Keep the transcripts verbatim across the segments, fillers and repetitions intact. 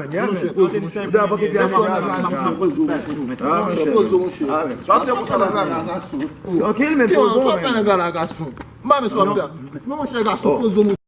men, ya men. Ou dwe apòte pye a men. Ah, monchè. Poze w, monchè. Ah, men. Sa se konsa la, la, la, gason. Trankil, men poze w, men. Nèg la, la, gason. M pa men sa w ap fè. Non, monchè, gason, poze w, monchè.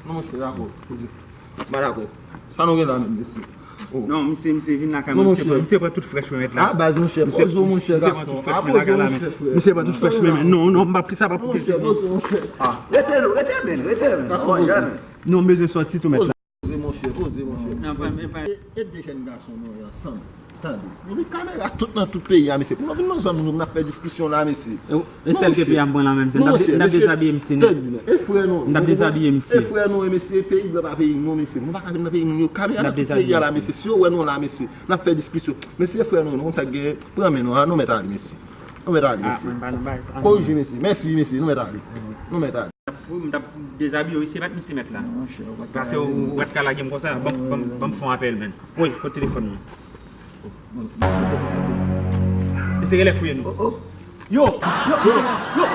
Non, monchè, dakò. M pa dakò. Sa nou gen la menm, mesye? Oh. Non, misye, misye vin lakay mwen, misye pran, misye pran tout frèch mwen mèt la. Ah, baz, monchè, poze w, monchè, gason. Misye pran tout frèch mwen lakay la, men. Misye pran tout frèch mwen, men. Non, non, m p ap sa, pa pou kite. Monchè, poze w, monchè. Ah, rete, rete, men, rete, men. Non, m bezwen sòti tou mèt la. Poze, monchè, poze, monchè. Non, pa, pa. E, e de jèn gason nou ye ansanm. Tande. Epi kamera tout nan tout peyi a, mesye. Pou nou vin nan zòn nou, n ap fè diskisyon la, mesye. E, e sèl ke peyi a m pran la menm, se n ap de-, n ap dezabiye misye. Tande, e frè nou. N ap dezabiye misye. E frè nou, e mesye, peyi blan pa peyi nou, mesye. Nou pa ka vin nan peyi moun yo. Kamera nan tout peyi a la, mesye. Si yo wè nou la, mesye, n ap fè diskisyon. Mesye, e frè nou, nou konn sa k genyen. Pran men nou, a, nou mèt ale, mesye. Nou mèt ale, mesye. Korije, mesye. Mèsi, mesye. Nou mèt ale. Nou mèt ale. M t ap dezabiye w, se pa t misye mèt la. Pase w, w pa t ka lage m konsa. Ban m, ban m, ban m fè yon apèl, men. Wi, kote telefòn mwen? Misye genlè fouye nou. Yo, yo, yo, yo.